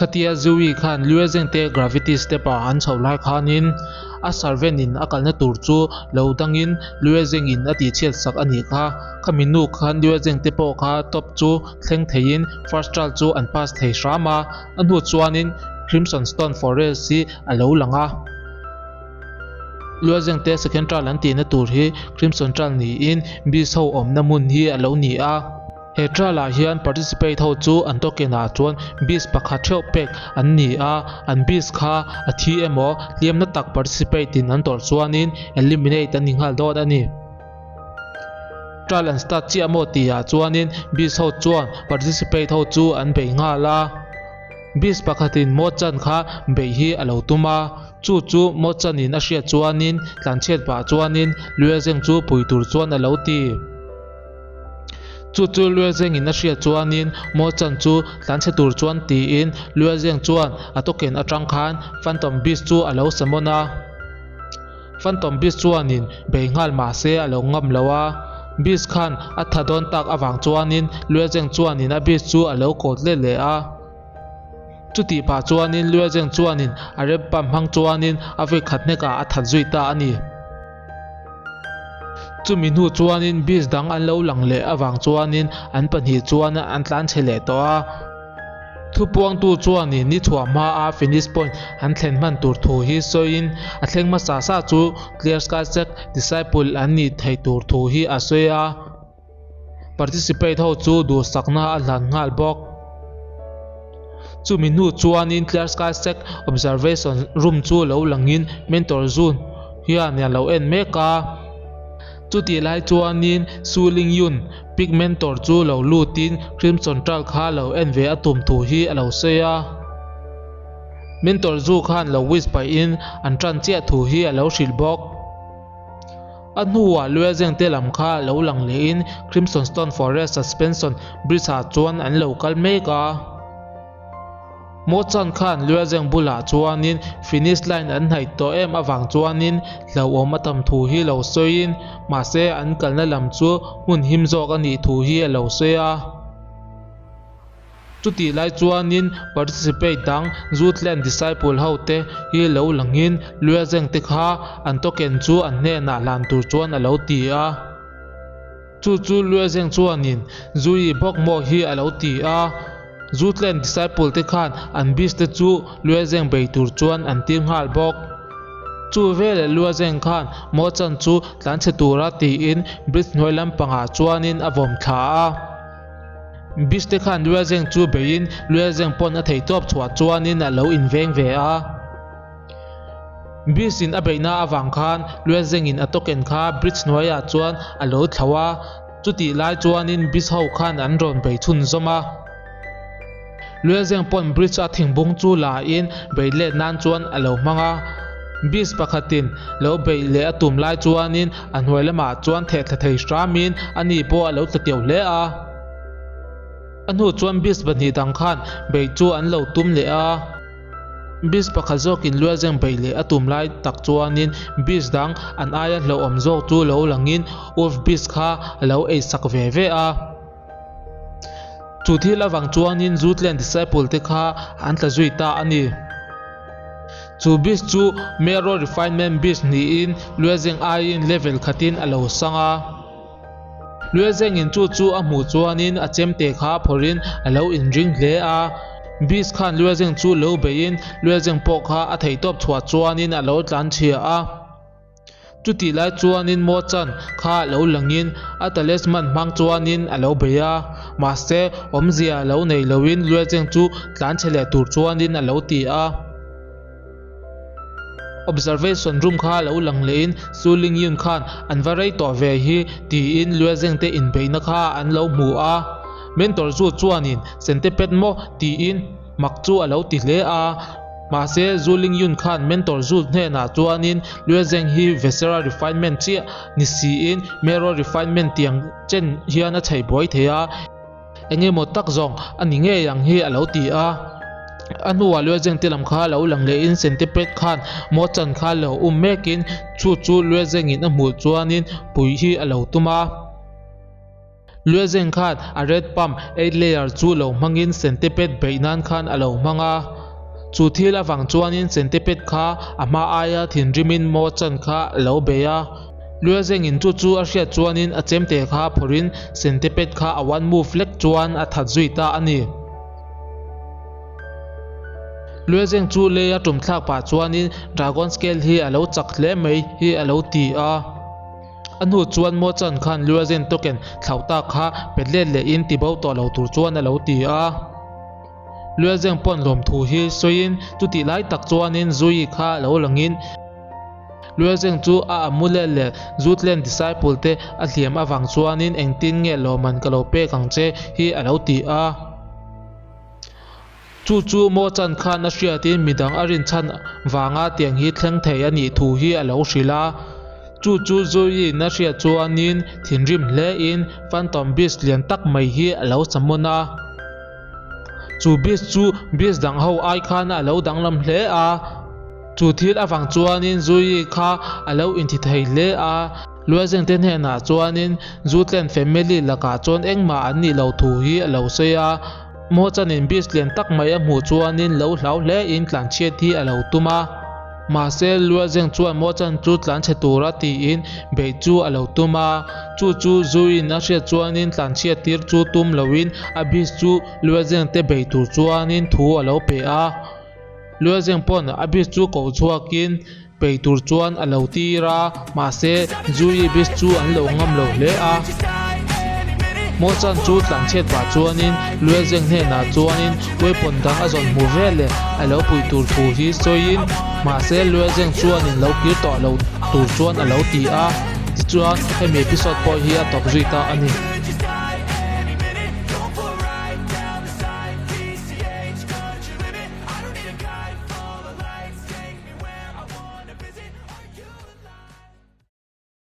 Khatia Zui khan Luezeng te gravity step ah an chhoh lai khanin a servant in a kalna tur chu lo dangin Luezeng in a tihchhiat sak a nih kha. Khami nu khan Luezeng te pawh kha top chu thleng theiin first trial chu an pass thei hram a, a hnu chuanin Crimson Stone Forest hi a lo lang a. Luazeng te second trial an tihna tur hi Crimson Trial niin Beast ho awmna hmun hi a lo ni a. He trial ah hian participate ho chu an token ah chuan beast pakhat theuh pek an ni a, an beast kha a thi emaw hliamna tak participate in an tawrh chuanin eliminate an ni nghal dawn a ni. Trial an start chiah maw tih ah chuanin beast ho chuan participate ho chu an bei nghal a. Beast pakhatin maw chan kha beih hi a lo tum a, chu chu maw chanin a hriat chuanin tlanchhiat pah chuanin Luezeng chu pui tur chuan a lo ti. Chu chu Luezengin a hriat chuanin maw chan chu tlanchhe tur chuan tiin Luezeng chuan a token atang khan Phantom Beast chu a lo summon a. Phantom Beast chuanin bei nghal mah se a lo ngam lo a, Beast khan a tha dawn tak avang chuanin Luezeng chuanin a Beast chu a lo kawt let leh a. Chutih pah chuanin Luezeng chuanin a rem pump hmang chuanin a vawi khat hnekah a that zui ta a ni. Chumi hnu chuanin Beast dang an lo lang leh avang chuanin an pahnih chuan an tlanchhe leh tawh a. Thupuangtu chuanin ni chhuah hmaa finish point an thlen hman tur thu hi sawiin a thleng hmasa sa chu Clear Sky Sect disciple an nih theih tur thu hi a sawi a. Participate ho chu duhsakna a hlan nghal bawk. Chumi hnu chuanin Clear Sky Sect observation room chu lo langin Mentor Zun hian a lo en mek a. Chutih lai chuanin Su Ling Yun, Pig Mentor chu lo lutin Crimson Trail kha lo en ve a tum thu hi a lo sawi a. Mentor Zhu khan lo wish pahin an tan chiah thu hi a lo hrilh bawk. A hnuah Luezeng te lam kha lo lang lehin Crimson Stone Forest Suspension Bridge ah chuan an lo kal mek a. Mo Chan khan Luezeng bulah chuanin finish line an hnaih tawh em avang chuanin hlauhawm a tam thu hi lo sawiin mahse an kalna lam chu hmun him zawk a nih thu hi a lo sawi a. Chutih lai chuanin participate dang Zutland disciple ho te hi lo langin Luezeng te kha an token chu an hnenah hlan tur chuan a lo ti a. Chu chu Luezeng chuanin Zui bawk maw hi a lo ti a. Zutland disciple te khan an beast te chu Luezeng bei tur chuan an tir nghal bawk. Chu veleh Luezeng khan Mo Chan chu tlanchhe tura tiin bridge hnuai lampangah chuanin a vawm thla a. Biste khan Luezeng chu beiin Luezeng pawn a theihtawp chhuah chuanin a lo inveng ve a. Bis in a beihna avang khan Luezengin a token kha bridge hnuaiah chuan a lo thlauh a, chutih lai chuanin bis ho khan an rawn bei chhunzawm a. Luezeng pawn bridge a thingbung chu la in bei let nan chuan a lo hmang a. Bis pakhatin lo beih leh a tum lai chuanin a hnuai lamah chuan theh thla thei hramin ani pawh a lo tla teuh hle a. A hnu chuan bis pahnih dang khan beih chu an lo tum leh a. Bis pakhat zawkin Luezeng beih leh a tum lai tak chuanin bis dang an aia hlauhawm zawk chu lo langin Wolf bis kha a lo eisak ve ve a. Chu thil avang chuanin Zutland disciple te kha an tla zui ta a ni. Chu beast chu Mero Refinement Beast niin Luezeng aiin level khatin a lo sang a. Luezengin chu chu a hmuh chuanin a chemte kha phawrhin a lo inring hle a. Beast khan Luezeng chu lo beiin Luezeng pawh kha a theihtawp chhuah chuanin a lo tlanchhia a. Chutih lai chuanin Mo Chan kha lo langin a talisman hmang chuanin a lo bei a, mahse awmzia lo nei loin Luecheng chu tlanchhe leh tur chuanin a lo ti a. Observation room kha lo lang lehin Su Lingyun khan an va rei tawh ve hi tiin Luecheng te inbeihna kha an lo hmu a. Mentor Zhu chuanin Centipede maw tiin Mak chu a lo ti hle a, mahse Zhu Lingyun khan mentor Zhu hnenah chuanin Lue Zheng hi visceral refinement chiah ni siin marrow refinement tiang chen hian a chheih buai thei a, eng emaw tak zawng a ni ngei ang hi a lo ti a. A hnuah Lue Zheng te lam kha lo lang lehin centipede khan Mo Chan kha lo um mekin chu chu Lue Zheng in a hmuh chuanin pui hi a lo tum a. Luezeng khan a red pump 8 layer chu lo hmangin centipede beih nan khan a lo hmang a. Chu thil avang chuanin centipede kha a hma aia thinrimin Mo Chan kha a lo bei a. Luezengin chu chu a hriat chuanin a chemte kha phawrhin centipede kha a one move lek chuan a that zui ta a ni. Luezeng chu lei a tum thlak pah chuanin dragon scale hi a lo chak hle mai hi a lo ti a. A hnu chuan Mo Chan khan Luazen token thlauh tak kha pet let lehin ti bo tawh lo tur chuan a lo ti a. Luazeng pawn lawmthu hi sawiin chutih lai tak chuanin Zui kha lo langin Luazeng chu a amulet leh Zutland disciple te a hliam avang chuanin engtin nge lawmman ka lo pek ang che hi a lo ti a. Chu chu Mo Chan khan a hriatin midang a rinchhan vanga tiang hi thleng thei a nih thu hi a lo hrilh a. Chu chu Zuiin a hriat chuanin thinrim hlein Phantom Beast lian tak mai hi a lo summon a. Chu beast chu beast dang ho ai khan a lo danglam hle a. Chu thil avang chuanin Zuii kha a lo inti thei hle a. Luazeng te hnenah chuanin Zutland family lakah chuan engmah an nih loh thu hi a lo sawi a. Mochanin beast lian tak mai a hmuh chuanin lo hlau hle in tlanchhiat hi a lo tum a. Mahse, Luazeng chuan Mochan chu tlanchhe tura tiin beih chu a lo tum a. Chu chu Zuiin a hriat chuanin tlanchhiat tir chu tum loin a beast chu Luazeng te bei tur chuanin thu a lo pe a. Luazeng pawn a beast chu koh chhuakin Bei tur chuan a lo tir a, mahse Zuii beast chu an lo ngam lo hle a. Mawchan chu tlanchhiat pah chuanin Luelzeng hnenah chuanin weapon dang a zawn hmu vel leh a lo pui tur thu hi sawiin, mahse Luelzeng chuanin lo kir tawh lo tur chuan a lo ti a. Tichuan hemi episode pawh hi a tawp zui ta a ni.